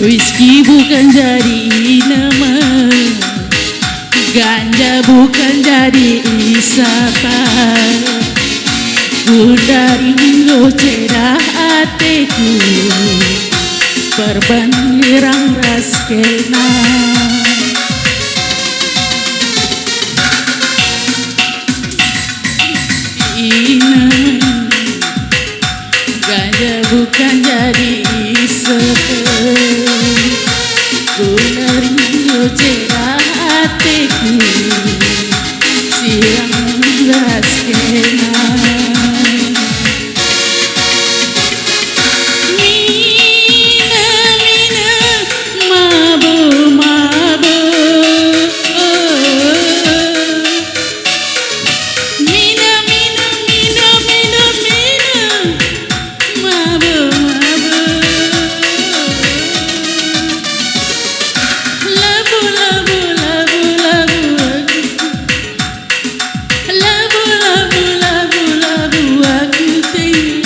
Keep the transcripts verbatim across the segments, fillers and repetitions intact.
Whisky bukan jadi inemen, ganja bukan jadi isapan. Gundari enggo cedah ateku, perban sirang ras kena. Inem, ganja bukan jadi isep. Gundari enggo cedah ateku, sirang ras kena. Mina, mina, mabo, mabo. Mina, mina, mina, mina, mina. Mabo, mabo. Labu, labu, labu, labu aku. Labu, labu, labu, labu aku teh.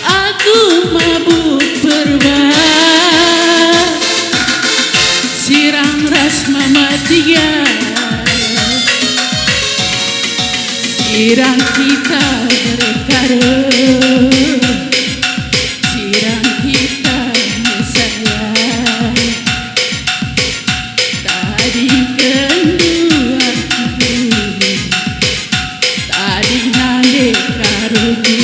Aku mabuk perba. Sirang ras mama tiga. Sirang kita berkaruh. Sirang kita mesaya. Tadingken duarku, tading nande karuhku.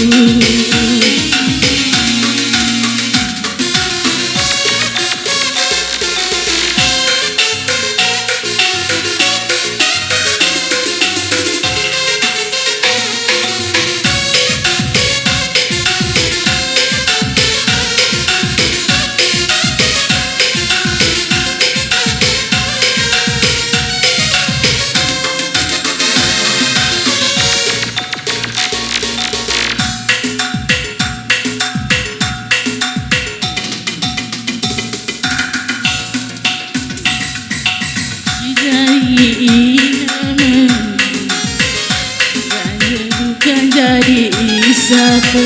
Jadi inemen, bukan jadi isapa.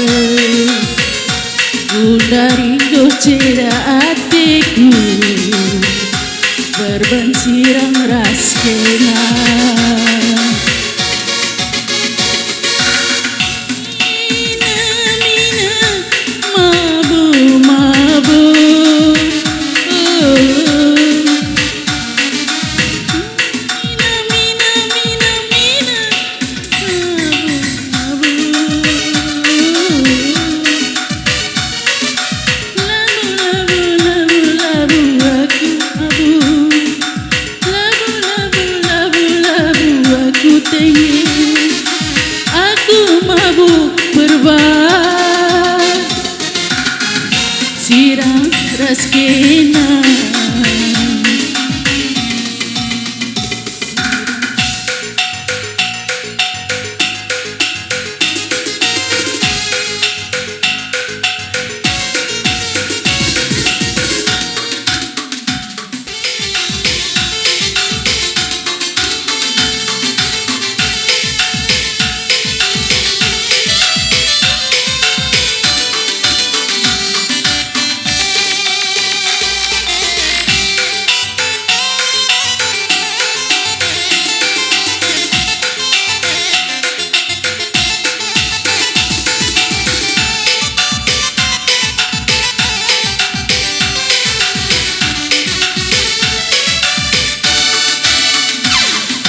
Gundari enggo cedah ateku, perban sirang ras kena. Mina, mina, mabo, mabo. Mina, mina, mina, mina. Mabo, mabo. Labu, labu, labu, labu aku, abu. Labu, labu, labu, labu aku tenge. Aku mabuk perba. Sirang ras kena.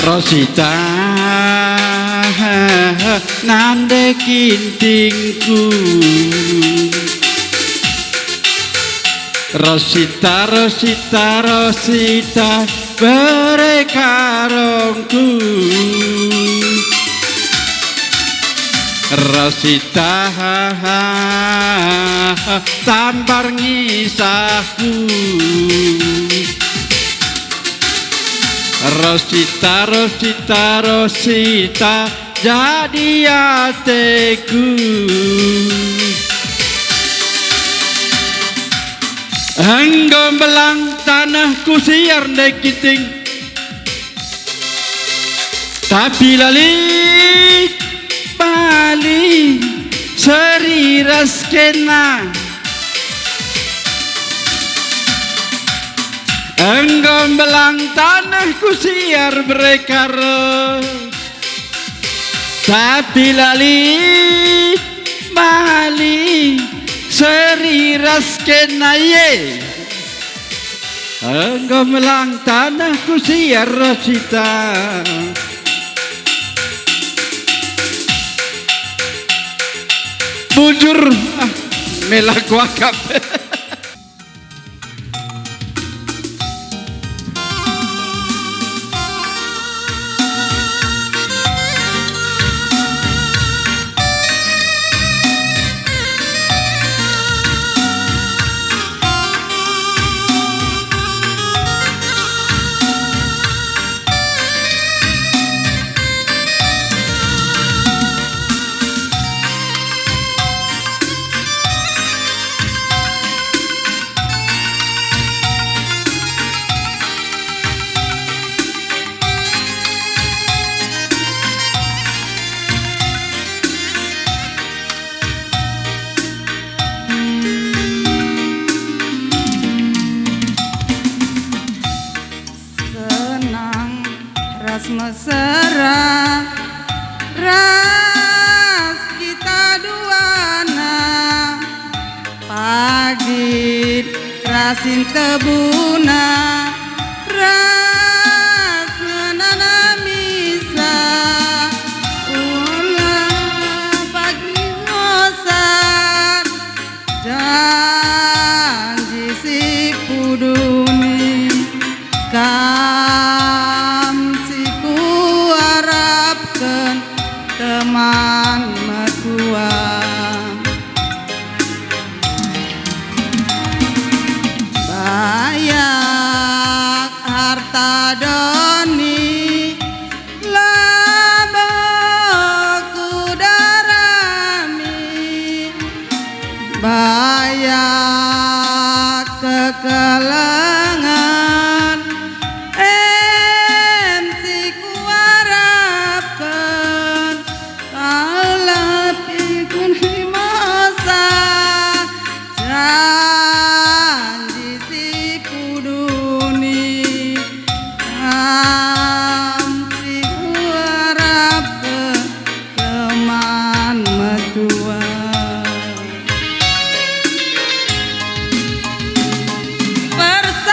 Rosita, nande kintingku. Rosita, Rosita, Rosita, bere karungku. Rosita, tambar ngisahku. Rosita, Rosita, Rosita, jadi ateku. Enggo mbelang tanehku siar ndai Kinting, tapi la lit bali seri ras kena. Enggo mbelang taneh ku siar berekar, tapi la lit mali seri ras kena ye. Enggo mbelang taneh ku siar rasita. Bujur, ah, mela kuakap. Senang ras mesera ras kita duana, pagit ras intebuna, ras ngenanamisa, ula pagi ngosar. Janji si kuduni, kam si kuarapken, teman metua. Bayak harta doni, labo kudarami, bayak kekelengen, em si kuarapken, kalak pikun rimasa, janji si kuduni, kam si kuarapken, teman metua. Persa-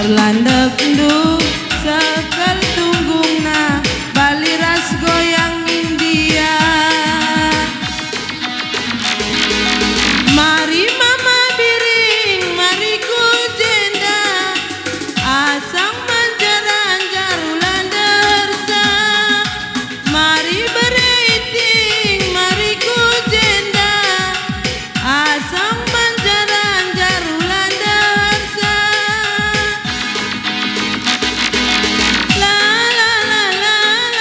Landekndu sekel tunggungna, bali ras goyang India. Mari mama biring, mari ku jenda, asang manjar-anjar ula ndersa. Mari beriting, mari ku jenda, asang manjar-anjar ula ndersa. La, la, la, la.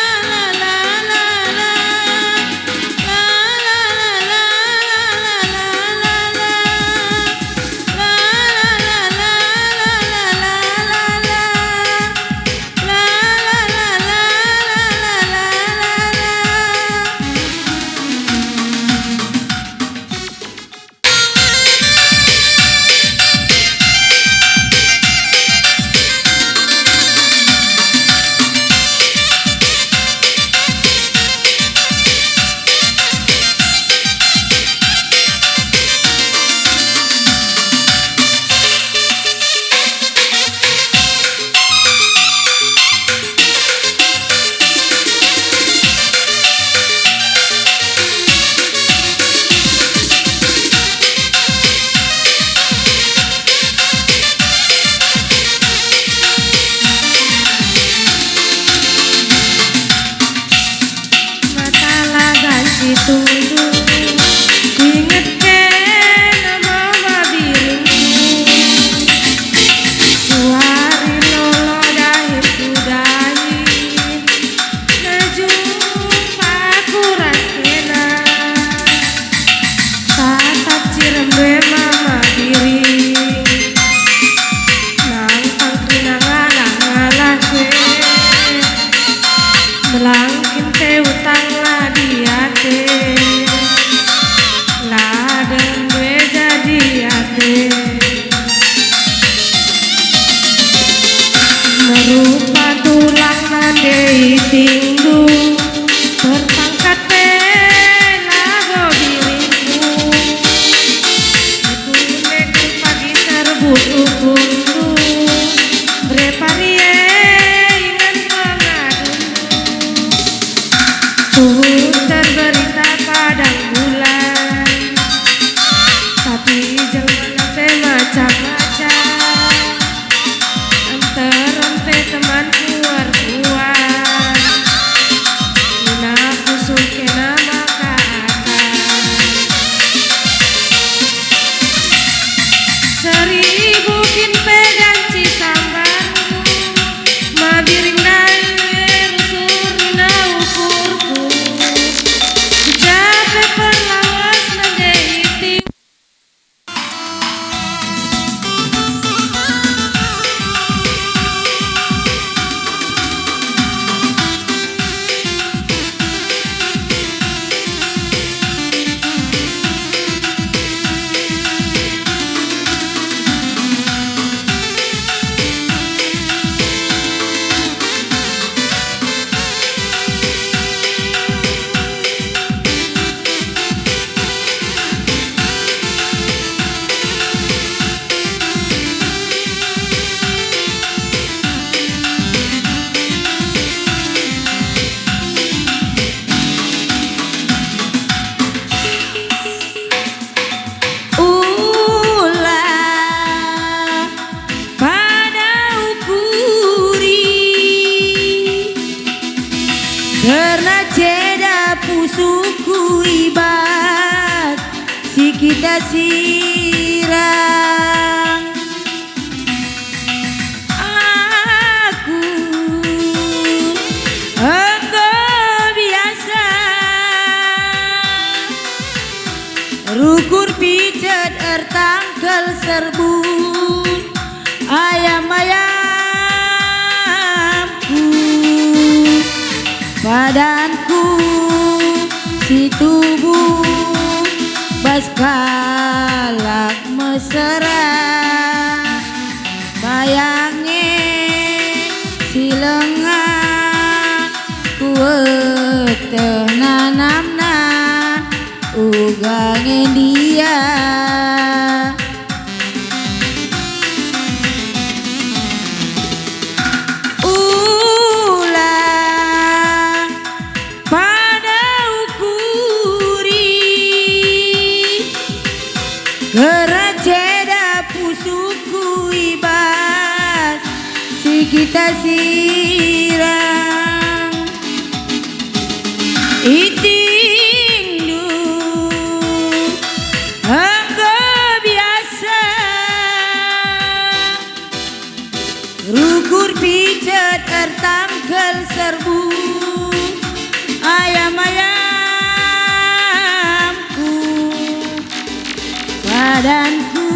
Matala banci tundu, inget kena mama biringku. Suari lolo dahin ku dahin, najumpa ku ras kena. Tatap cirem be mama biring, nangkang kerina ngalah-ngalah be. Melangkin pe utang la diate, la dem be jadi ate. Merupa tulang nande itingdu, perpangkat pe labo biringku. Iku neku pagi serbut ukundu, reparie ingan pengadundu. Tuhu terberita padang bulan, tapi jelmana pe macam-macam. Nterem pe temanku erkuah, nina pusuh kena maka akal. Seribu kin pe ganci sambarku, mabiring ndai rusur nina ukurku. Jape perlawas nande iti. Ula pada ukuri, kerna ceda pusuhku i bas si kita sirang. Aku enggo biasa rukur picet ertangkel serbut ayam-ayamku. Padanku si tubuh bas kalak mesera, bayange si lengah kueteh nanamna uga nge ndia. Ku i bas si kita sirang, itingndu enggo biasa, rukur picet ertangkel serbu, ayam-ayamku. Badanku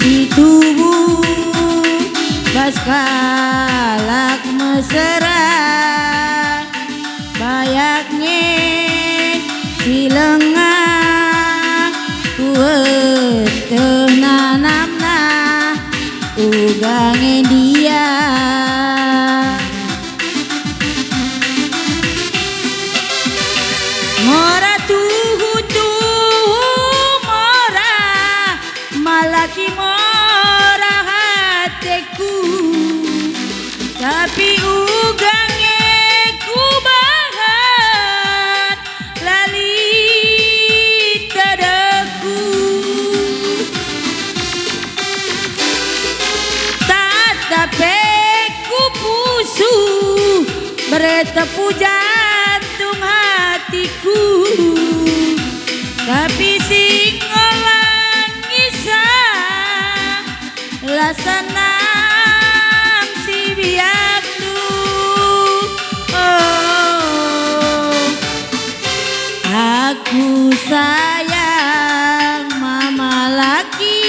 si tubuh bas kalak mesera, bayak nge si lengah, kueteh nanamna uga nge ndia. Mora tuhu-tuhu, mora malaki, mora ateku, tapi uga nge kubahan la lit tedehku. Tatap pe ku pusuh, bere tepu jantung hatiku, tapi si ngolangi sa la senang si biakndu. Oh, aku sayang mama laki.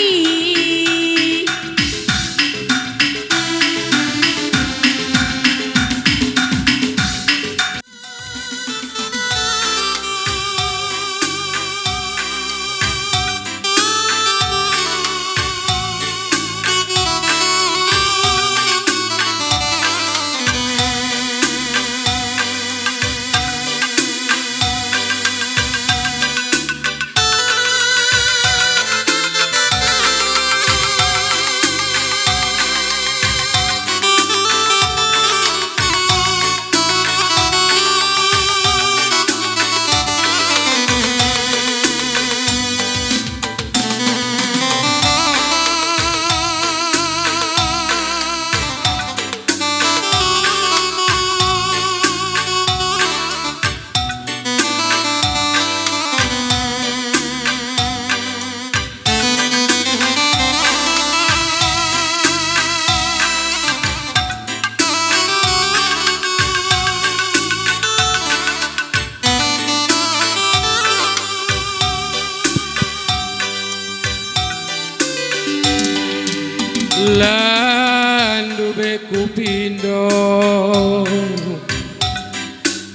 Landu be kupindo,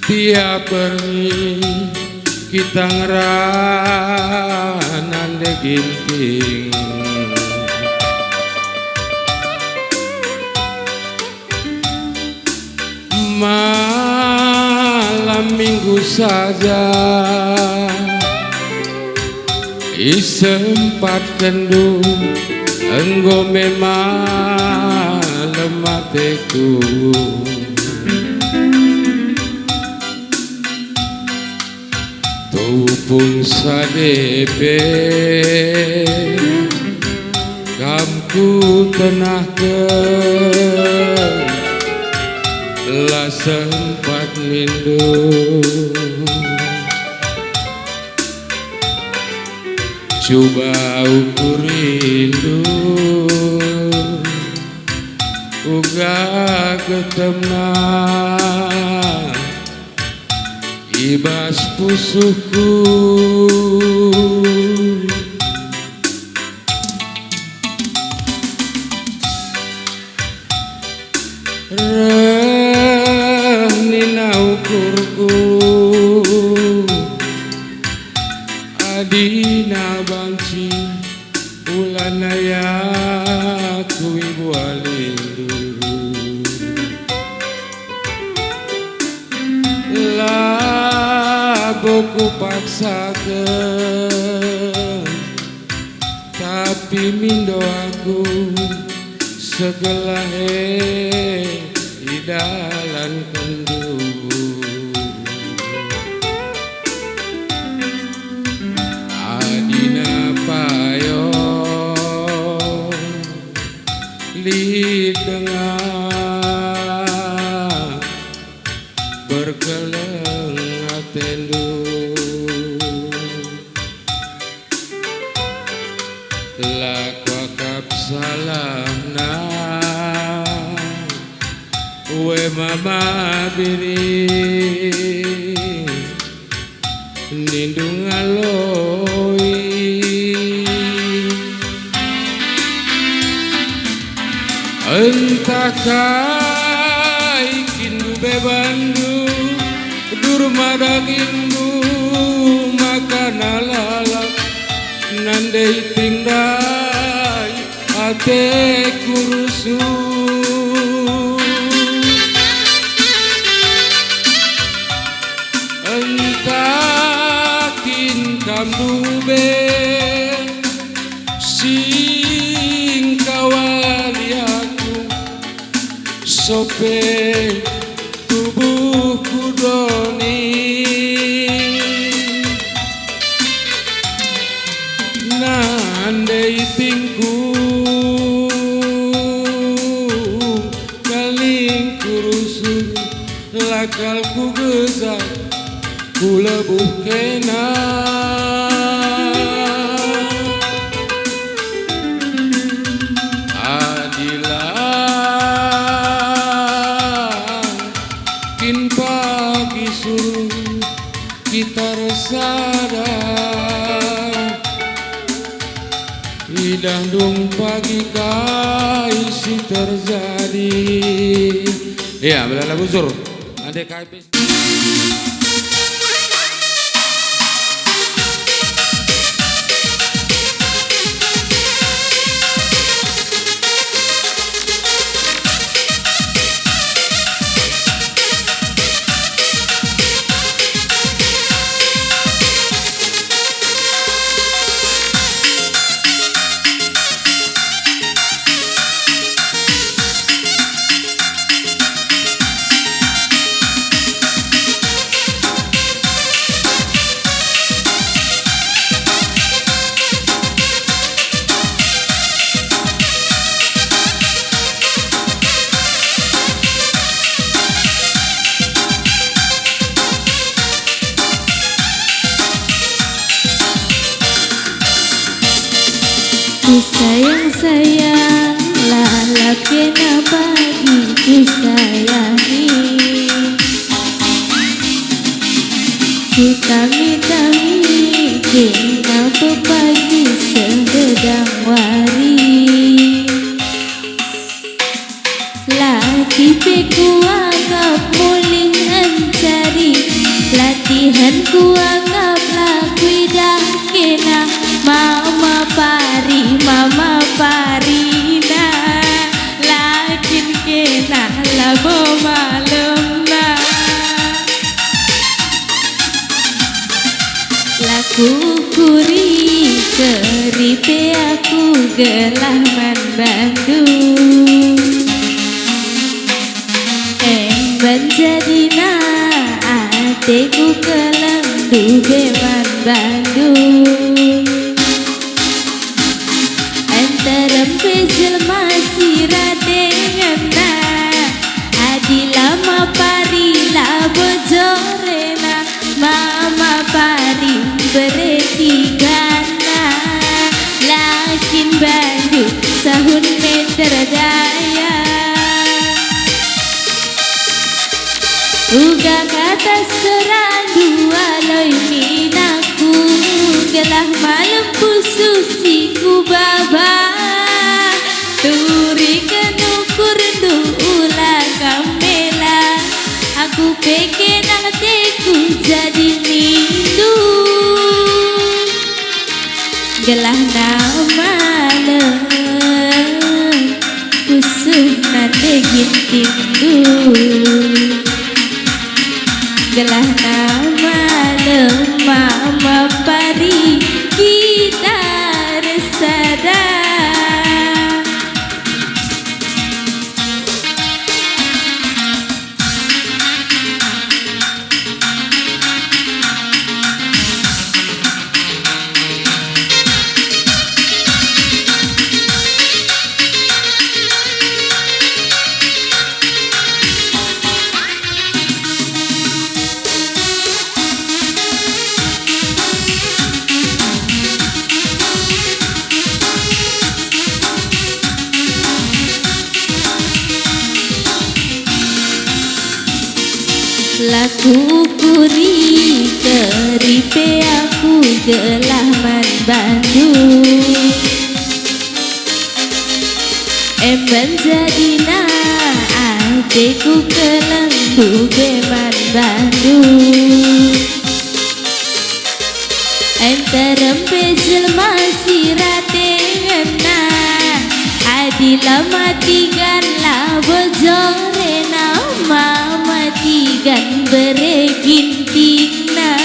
tiap berngi kita ngerana nde ginting. Malam minggu saja isempatkendu, enggo me malem ateku. Tupung sade pe kam kutenahken, la sempat nindu. Cuba ukurindu uga getemna i bas pusuhku. Reh nina ukurku, adina banci ulana yaku ibualindu. Labo kupaksaken, tapi mindo aku segelah e idalankenndu. Adina payo Lit denga berkeleng atendu, la kuakap salahna, we mama biri. Nindu ngaloi. Ntah kai kin ndube bandu, durma dagindu maka nalala, nandei ting ndai ateku rusuh. Ntah kin kam ndube si ngkawali aku, sope tubuhku doni. Nandei tingku, kalingku rusuh, la kal kugeza, kulebuh kena. Adila kin pagi suruh kita ersada. Idah ndung pagi kai si terjadi. Iya, belala busur. Ande kai pe. Ku sayang-sayang, lalap kena pagi ku sayangi. Ku tami-tami kena pepagi sehedang wari. Laki pe kuakap mulih encari, latihan kuakap la kuidah kena. Mama pari, mama parina, la kin kena labo malemna. La kukuri keri pe aku gelah man bandu. Emban jadina ateku keleng ndube man bandu. Nterem pe jelma si ra dengenna, adi la mapari labo jorena, mama pari mbereti gana. La kin bandu sahun meter daya. Uga kata serandu aloi minaku, gelah malem pusuh si kubaba. Turiken ukurndu ula kam mela, aku pe kena ateku jadi nindu. Gelah na malem pusuh nande gintindu. Gelah na malem mama pari kita ersada. Kukuri keripe aku gelah man bandu. Emban jadina ateku keleng dube man bandu. Nterem pe jelma si rate ngena, adi la matigan labo jore nama matigan bere gintingna,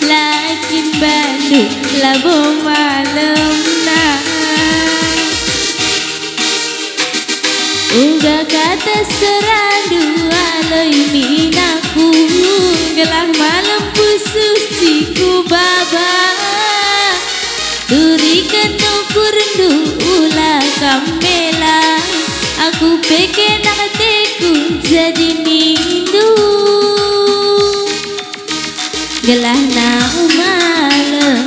la kin bandu labo malemna. Uga kata serandu aloi minaku, gelah malem pusuh si kubaba. Turiken ukurndu ula kam mela, aku pe kena ateku jadi nindu. Gelah nau malem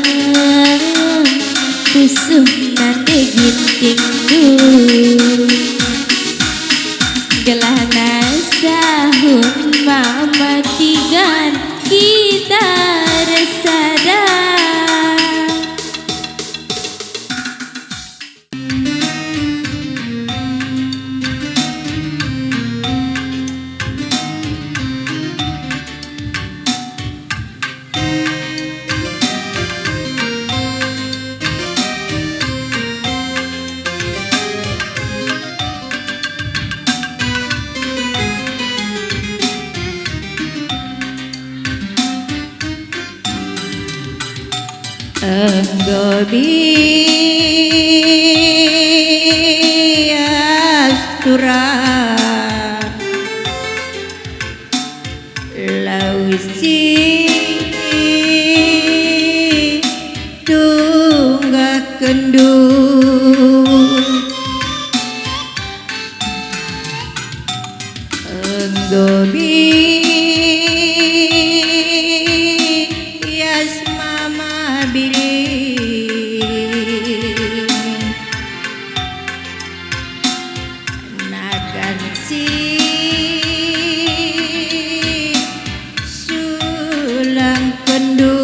pusuh nande gintingndu. Gelah nasahun mama tigan kita ersada. Enggo bias turang lau si tunggakenndu. Enggo bias mama biring, nakan si sulangkenndu.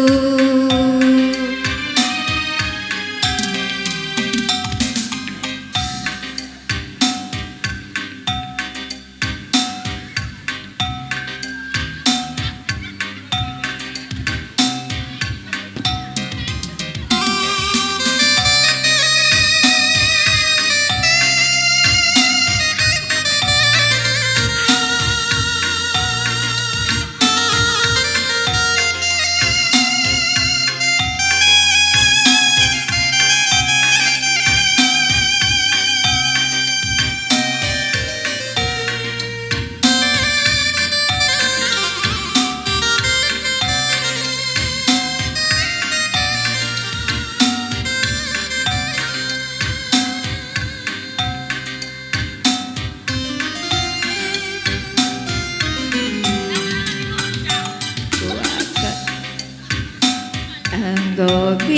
Enggo bias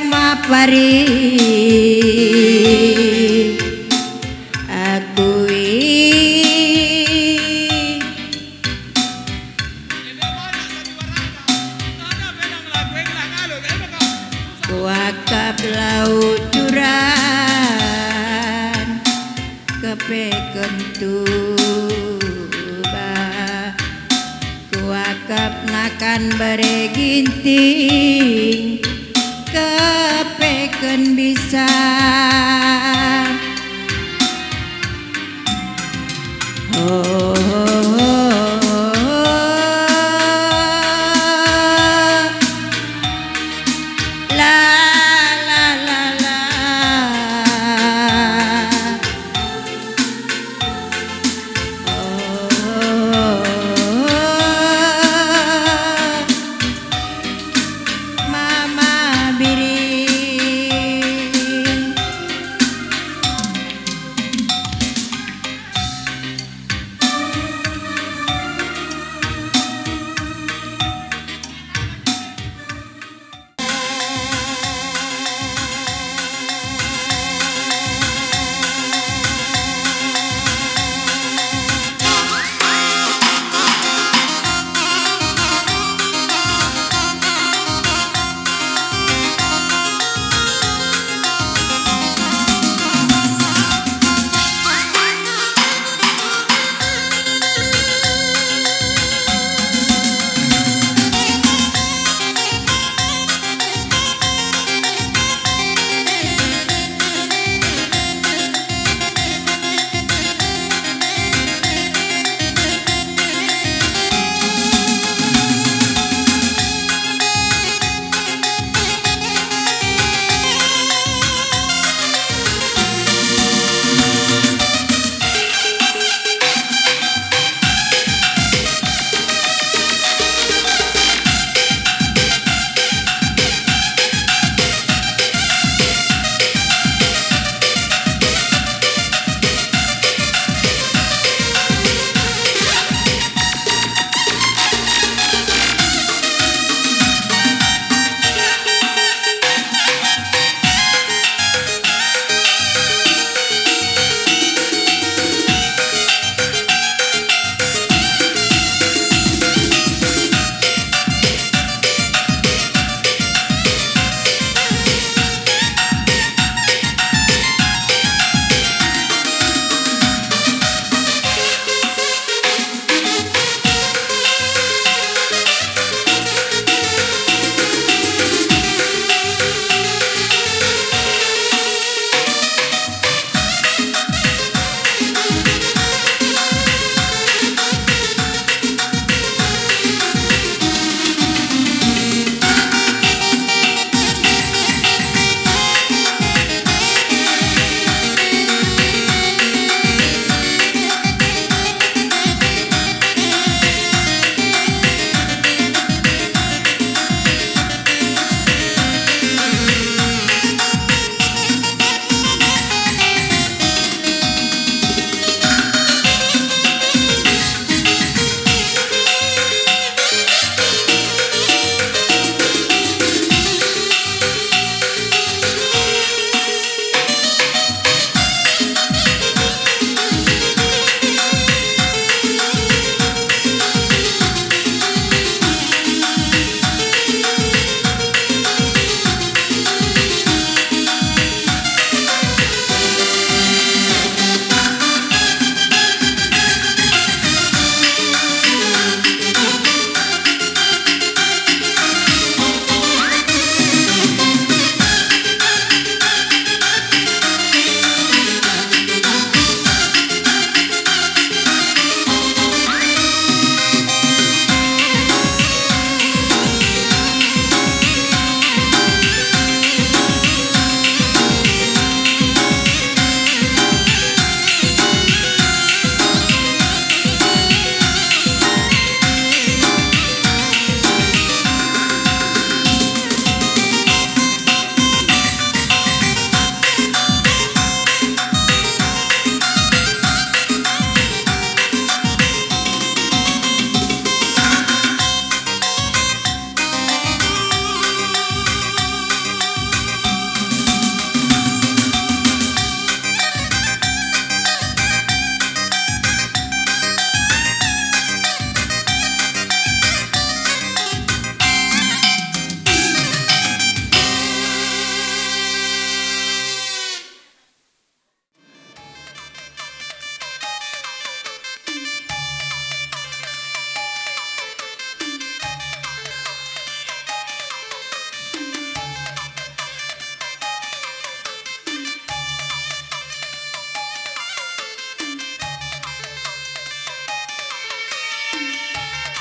mama biring, aku i. Kuakap lau turan kepeken tuba. Kuakap nakan bere ginting kepeken bisa. Oh, oh, oh, oh. La, la, la, la. Oh, oh, oh, oh. Mama biring.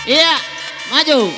Iya, maju.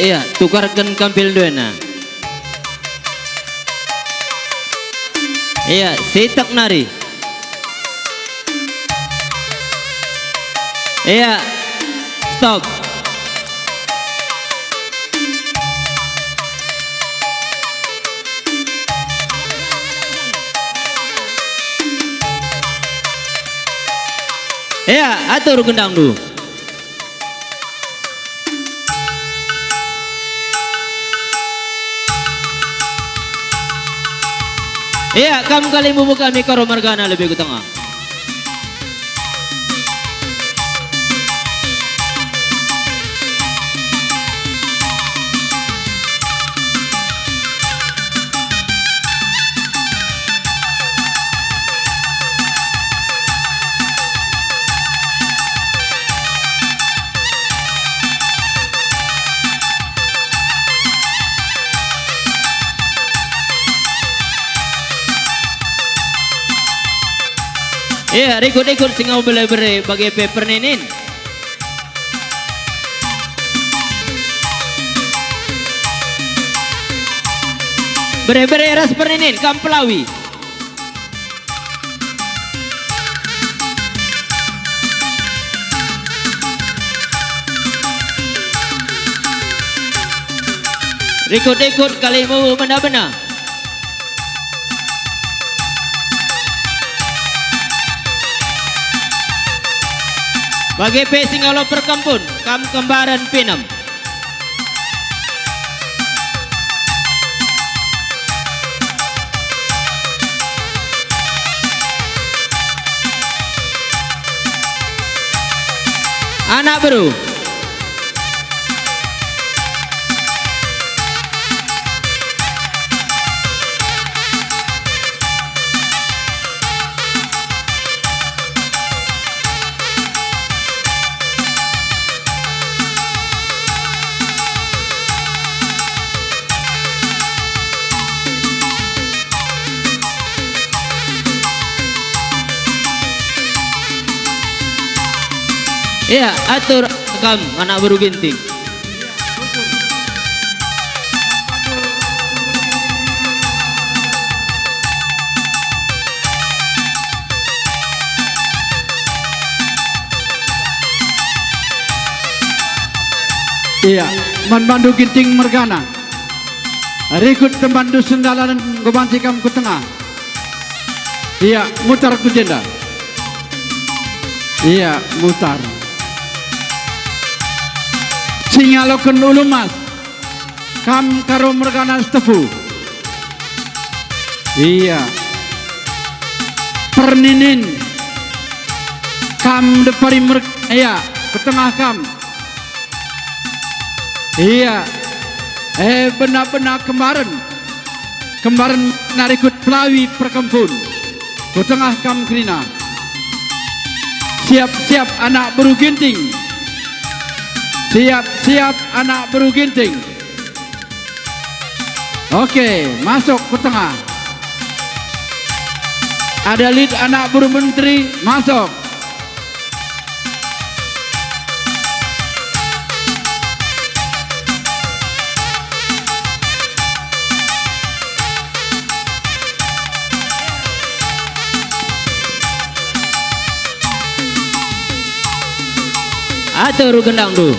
Iya, tukarken kampil duena. Iya, sitek nari. Iya, stop. Iya, atur gendangndu. Iya, kam kalimbubu kami Karo mergana lebe ku tengah. Iya, rikut-ikut si ngau bere-bere bage pe perninin. Bere-bere ras perninin, kam pelawi. Rikut-ikut kalimbubu bena-bena. Bage pe si ngalo perkempun, kam kembaren pinem. Anak beru. Iya, atur kam anak beru Ginting. Iya, man bandu Ginting mergana. Rikut tembandu Sendalanen enggo banci kam ku tengah. Iya, mutar ku jenda. Iya, mutar. Si ngaloken ulu mas, kam karo mergana Setepu. Iya. Perninin, kam depari mer-, iya, ku tengah kam. Iya. Eh, bena-bena kembaren. Kembaren nari rikut pelawi perkempun. Ku tengah kam kerina. Siap-siap anak beru Ginting. Siap-siap anak beru Ginting. Oke, masuk ku tengah. Ada lit anak beru menteri, masuk. Atur gendangndu.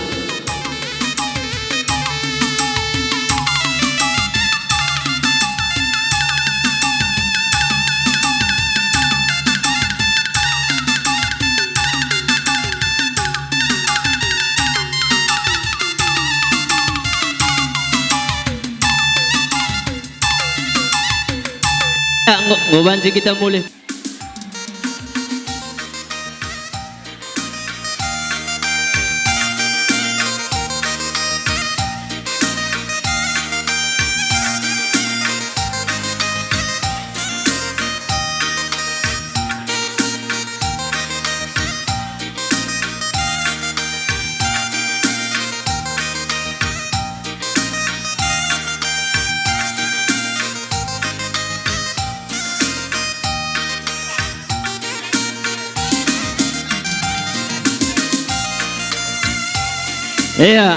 Ya, ngo-, ngo banci kita mulih. Iya.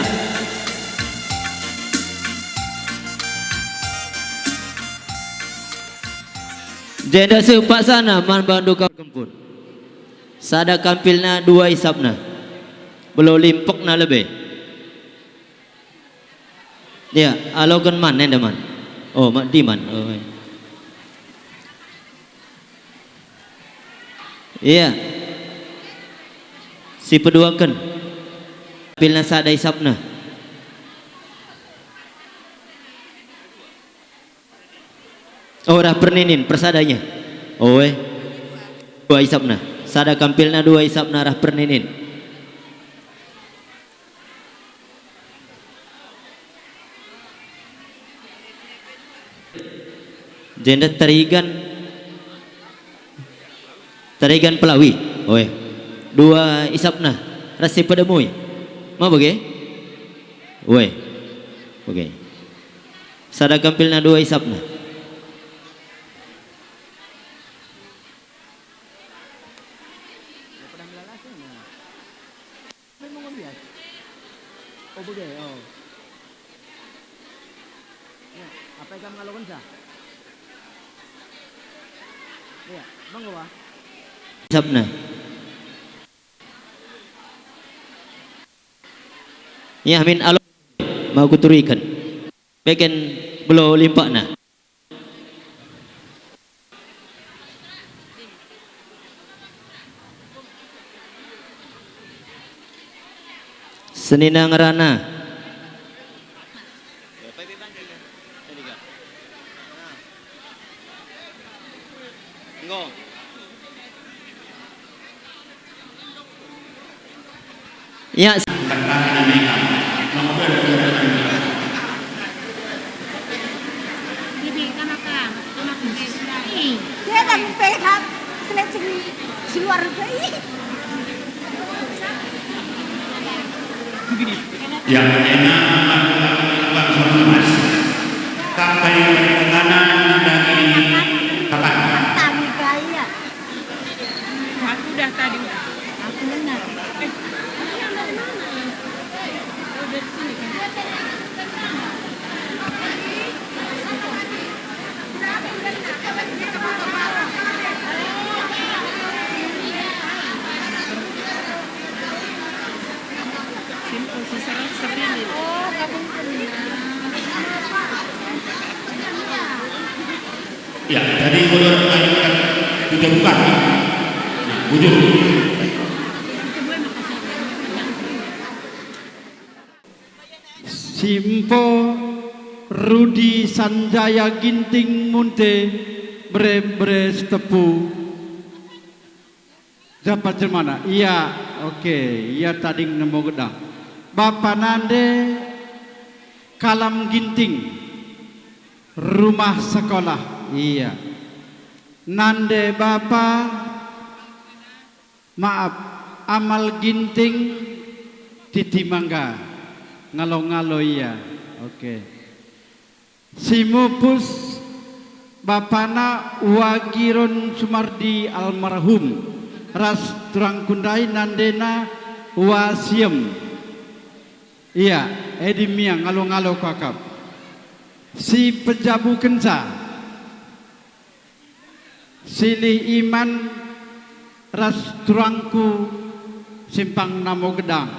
Jenda seh paksana man bandu kap kempun. Sada kampilna, dua isapna. Belo limpekna lebe. Ya, aloken man enda man. Oh, mak diman. Oh, iya. Iya. Si peduaken. Pilna sada isapna. Oh, rah perninin, persadanya. Oh, eh. Dua isapna. Sada kampilna, dua isapna rah perninin. Jenda tarigan, tarigan pelawi. Oe. Dua isapna, ras si pedemui. Ma bage? Oe. Oke. Sada kampilna, dua isapna. Oh, bage, oh. Ya, apai kam ngalokenca? Ya, bang, wah. Isapna. Ya, min alo mau kuturiken. Beken belo limpekna. Senina ngerana. Ya. Dia dah selecting si luar ke, ih. Ya, enak, Bang, Bang, Bang, Bang, Bang, Mas. Sampai kanan dari papan. Papan, iya. Aku udah tadi udah. Aku dengar. Eh, oh, dari sini kan? Simpul, si sering-sering. Oh, kamu kenal. Ya, jadi mundur, ayo kita Bukan. Bujur. Si Empo Rudi Sanjaya Ginting Munte, bere-bere Sitepu. Japa jelmana? Ia, oke, ia tading Namo Gedang. Bapa nande Kalam Ginting, rumah sekolah, ia. Nande bapa, maaf, Amal Ginting, Titi Mangga, ngalo-ngalo ia. Oke. Si mupus bapana Wagiron Sumardi almarhum, ras turangku ndai nandena Wasiem. Ia, Edi Miang, ngalo-ngalo kuakap. Si pejabukenca, Silih Iman ras turangku Simpang Namo Gedang.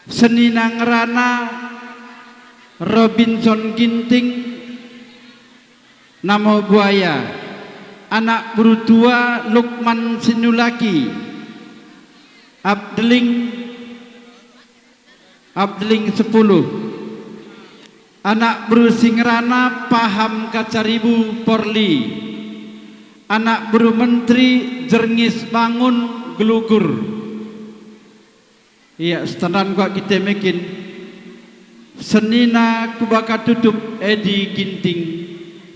Senina ngerana Robinson Ginting, Namo Buaya, anak beru tua Lukman Sinulaki, Abdeling, Abdeling sepuluh, anak beru si ngerana Paham Kacaribu Porli, anak beru menteri Jerngis Bangun Gelugur. Ia, standan kuak kite mekin. Senina kubaka tutup Edi Ginting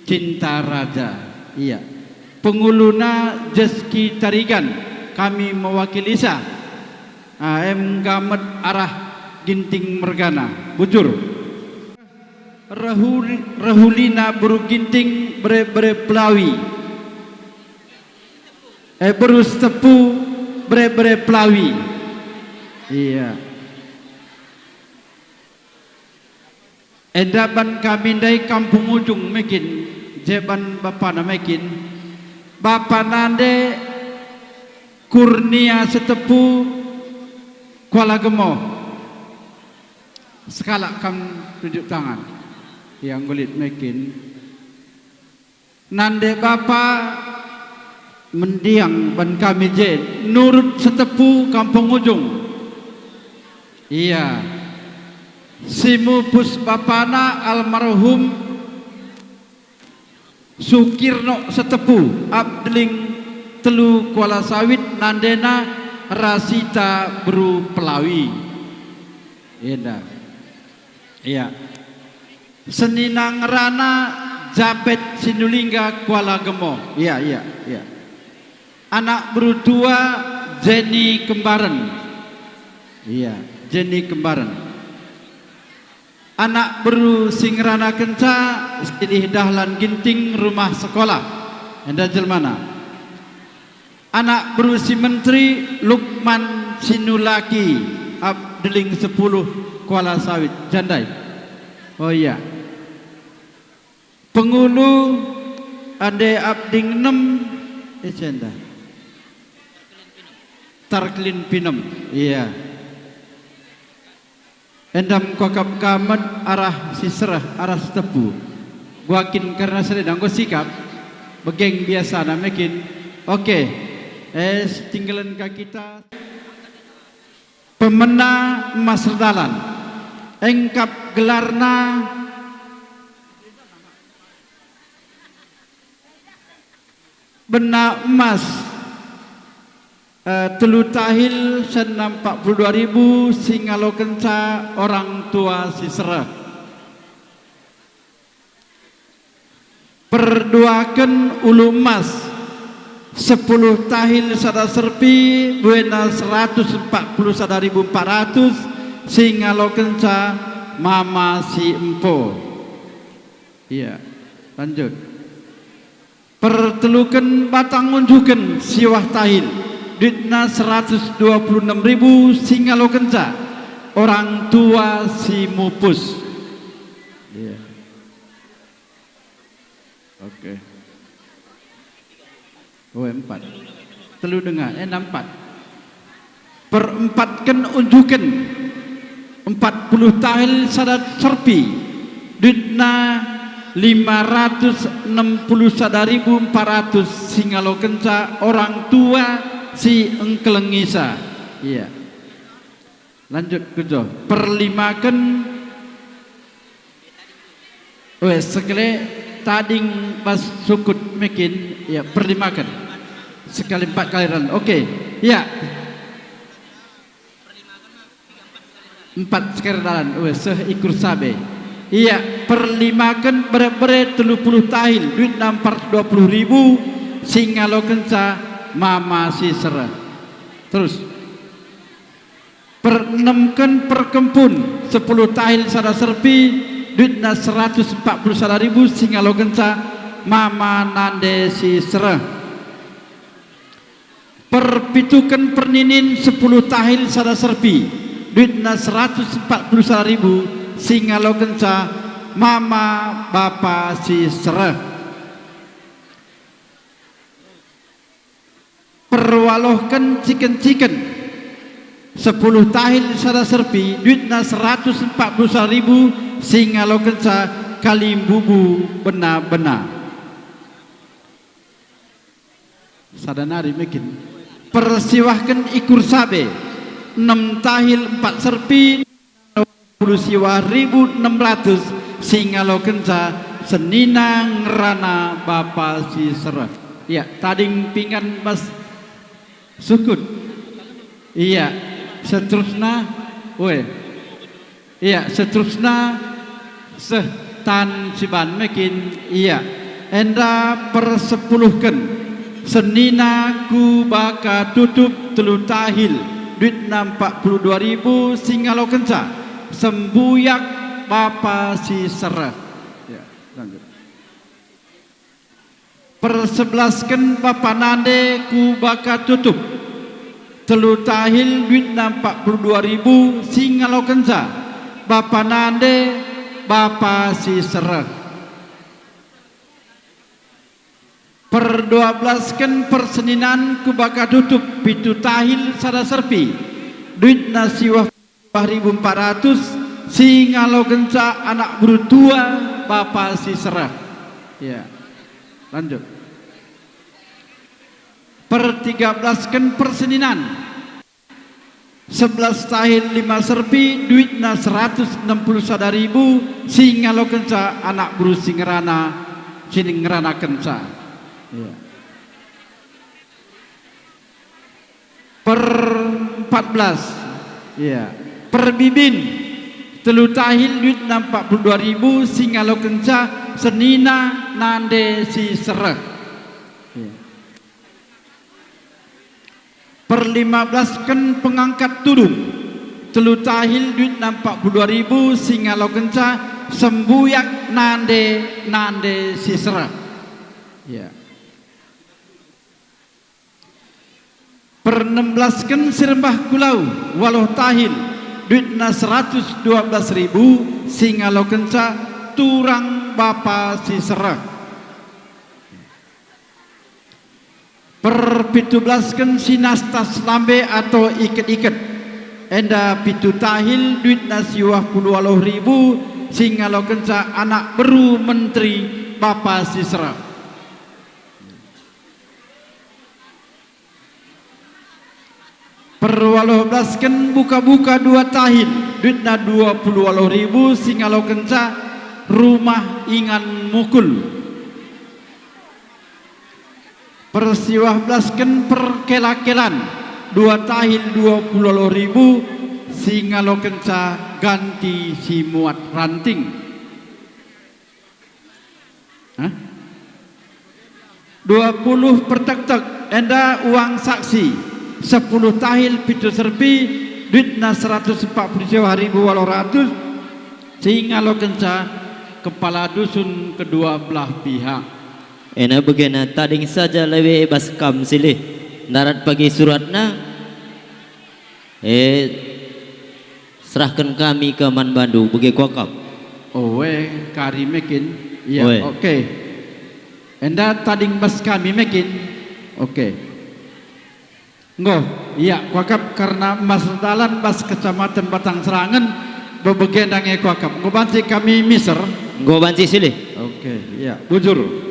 Cinta Raja. Ia. Penguluna Jeski Tarigan, kami mewakilisa. Ah, em gamet arah Ginting mergana. Bujur. Rahuli-, rahulina beru Ginting bere-bere Pelawi. Eh, beru Sitepu bere-bere Pelawi. Ia. Enda ban kami ndai Kampung Ujung mekin, je ban bapana mekin. Bapa nande Kurnia Sitepu Kuala Gemo. Sekalak kam tunjuk tangan. Ia, enggo lit mekin. Nande bapa mendiang ban kami je, Nurut Sitepu Kampung Ujung. Ia. Si mupus bapana almarhum Sukirno Sitepu, Abdeling telu Kuala Sawit, nandena Rasita beru Pelawi. Enda. Ia. Senina ngerana Japet Sinulingga Kuala Gemo. Ia, ia, ia. Anak beru tua Jenny Kembaren. Ia, Jenny Kembaren. Anak beru si ngeranakenca Silih Dahlan Ginting rumah sekolah. Enda jelmana. Anak beru si menteri Lukman Sinulaki, Abdeling sepuluh Kuala Sawit, jandai. Oh, ia. Pengulu ande Abding enem, eh, jenda. Tarkelin pinem. Ia. Endam kuakap gamet arah si sereh, arah Sitepu. Guakin kerna selena enggo sikap. Begeng biasana mekin. Oke. Eh, tinggalen ka kita. Pemena emas erdalan. Engkap gelarna bena emas, eh, telu tahil senina empat puluh dua ribu si ngalokenca orang tua si sereh. Perduaken ulu emas, sepuluh tahil sada serpi, buena seratus empat puluh sada ribu empat ratus, si ngalokenca mama si empo. Ia, lanjut. Perteluken batang unjuken siwah tahil, duitna seratus dua puluh enem ribu, si ngalokenca orang tua si mupus. Iya. Oke. Oh, empat. Telu denga, eh, enam, empat. Perempatken unjuken empat puluh tahil sada serpi, duitna Lima ratus enam puluh sada ribu empat ratus si ngalokenca orang tua si engkelengisa. Iya. Lanjut ku jo. Perlimaken. Weh, sekali tading bas sukut mekin, ya, perlimaken. Sekali empat kali ran. Oke. Ya. Empat sekali dalan, weh, seh ikur sabe. Ia perlimaken bere-bere telu puluh tahil, duitna empat ratus dua puluh ribu, si ngalokenca mama si sereh. Terus, perenemken perkempun, sepuluh tahil sada serpi, duitna seratus empat puluh sada ribu, si ngalokenca mama nande si sereh. Perpituken perninin sepuluh tahil sada serpi, duitna seratus empat puluh sada ribu, si ngalokenca mama bapa si sereh. Perwalohken ciken-ciken sepuluh tahil sada serpi, duitna seratus empat puluh sada ribu, si ngalokenca kalimbubu bena-bena. Sada nari mekin. Persiwahken ikur sabe, enem tahil empat serpi, puluh siwah ribu enem ratus, si ngalokenca senina ngerana bapa si sereh. Ya, tading pinggan bas sukut. Iya, seterusna, weh. Ia, seterusna seh tan siban mekin ia. Enda persepuluhken senina ku baka tutup telu tahil, duitna empat puluh dua ribu, si ngalokenca sembuyak bapa si sereh. Ya, lanjut. Persebelasken bapa nande ku baka tutup. Telu tahil duitna empat puluh dua ribu, si ngalokenca bapa nande, bapa si sereh. Perduablasken perseninan ku baka tutup, pitu tahil sada serpi, duitna siwah ribu empat ratus, si ngalokenca anak beru tua bapa si sereh. Ya. Lanjut. Pertigablasken perseninan. Sebelas tahil lima serpi, duitna seratus enam puluh sada ribu, si ngalokenca anak beru si ngerana, si ngeranakenca. Ya. Per empat belas. Ya. Perbibin. Telu tahil duitna empat puluh dua ribu, si ngalokenca senina nande si sereh. Ya. Perlimablasken pengangkat tudung. Telu tahil duitna empat puluh dua ribu, si ngalokenca sembuyak nande, nande si sereh. Ya. Pernembelasken si rembah kulau, waluh tahil, duitna seratus dua belas ribu, si ngalokenca turang bapa si sereh. Perpitublasken si nastas lambe atau iket-iket, enda pitu tahil duitna siwah puluh waluh ribu, si ngalokenca anak beru menteri bapa si sereh. Perwaluh belasken buka-buka dua tahil, duitna dua puluh waluh ribu, si ngalokenca rumah ingan mukul. Persiwah belasken perkela-kelan, dua tahil dua puluh waluh ribu, si ngalokenca ganti si muat ranting. Hah? Dua puluh pertektek, enda uang saksi, sepuluh tahil pitu serpi, duitna seratus empat puluh siwah ribu waluh ratus, si ngalokenca kepala dusun kedua belah pihak. Ena bagena tading saja lewe bas kam silih. Ndarat pagi suratna, Eh, serahken kami ka man bandu, bage kuakap. Oe, kari mekin. Iya, Oe. Oke. Enda tading bas kami mekin. Oke. Enggo, iya, kuakap karena emas erdalan bas Kecamatan Batang Serangen, bebegenda nge kuakap. Enggo banci kami miser. Enggo banci silih. Oke, iya, bujur.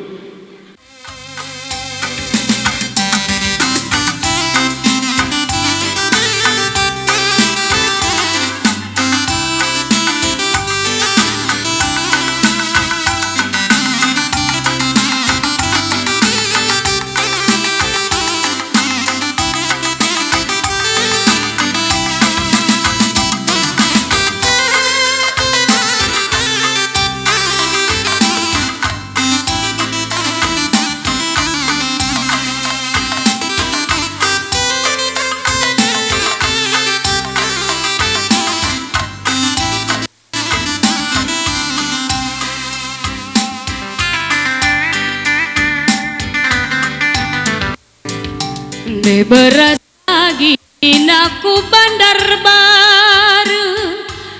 Ndai beras agi nina ku Bandar Baru,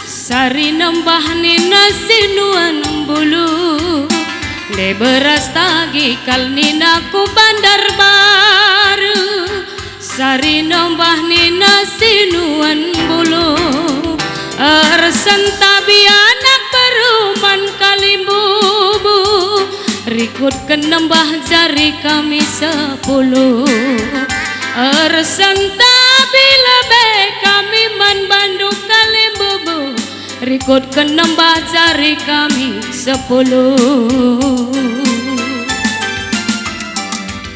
sari nembah nina sinuan bulu. Ndai beras tagi kal nina ku Bandar Baru, sari nembah nina sinuan bulu. Ersentabi anak beru man kalimbubu, rikutken nembah jari kami sepuluh. Ersentabi lebe kami man bandu kalimbubu, rikutken nembah jari kami sepuluh.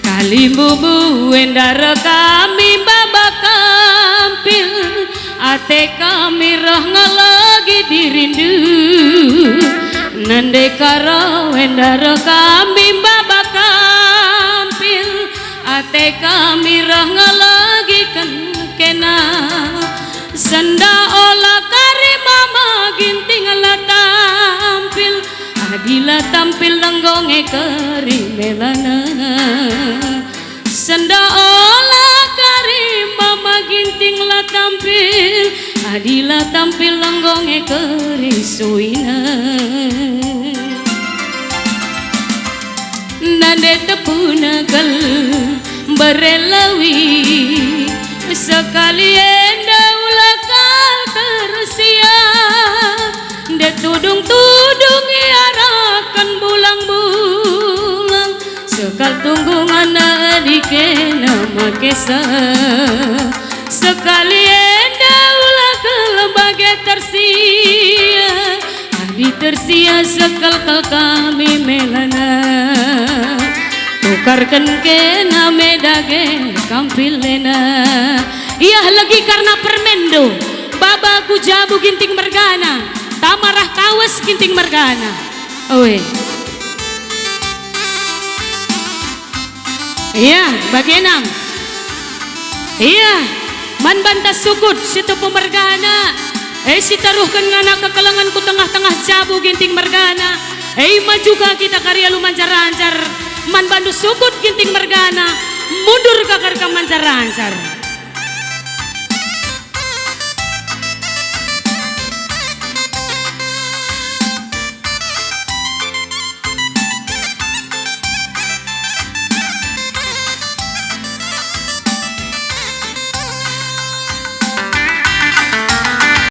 Kalimbubu enda re kami baba kampil, ate kami reh ngelegi dirindu. Nande karo enda re kami baba kampil, ate kami reh ngelegiken kena. Senda ola kari mama Ginting la tampil, adi la tampil enggo nge keri melana. Senda ola kari mama Ginting la tampil, adi la tampil enggo nge keri suina. Nande tepuna kal bere lewi, sekali enda ula kal tersia. Nde tudung-tudung iarahken bulang-bulang, sekal tunggungan adi kena makesa. Sekali enda ula kal bage tersia, adi tersia sekal kal kami melana. Tukarken kena me dage kampilena. Iah legi karna permendo, baba ku jabu Ginting mergana, tama reh kawes Ginting mergana. Oe. Ia, bage nang. Ia, man banta sukut si tupu mergana, e si taruhken ngana kekelengen ku tengah-tengah jabu Ginting mergana, e maju ka kita kari alu manjar-anjar, man bandu sukut Ginting mergana, mundur ka kari kam manjar-anjar.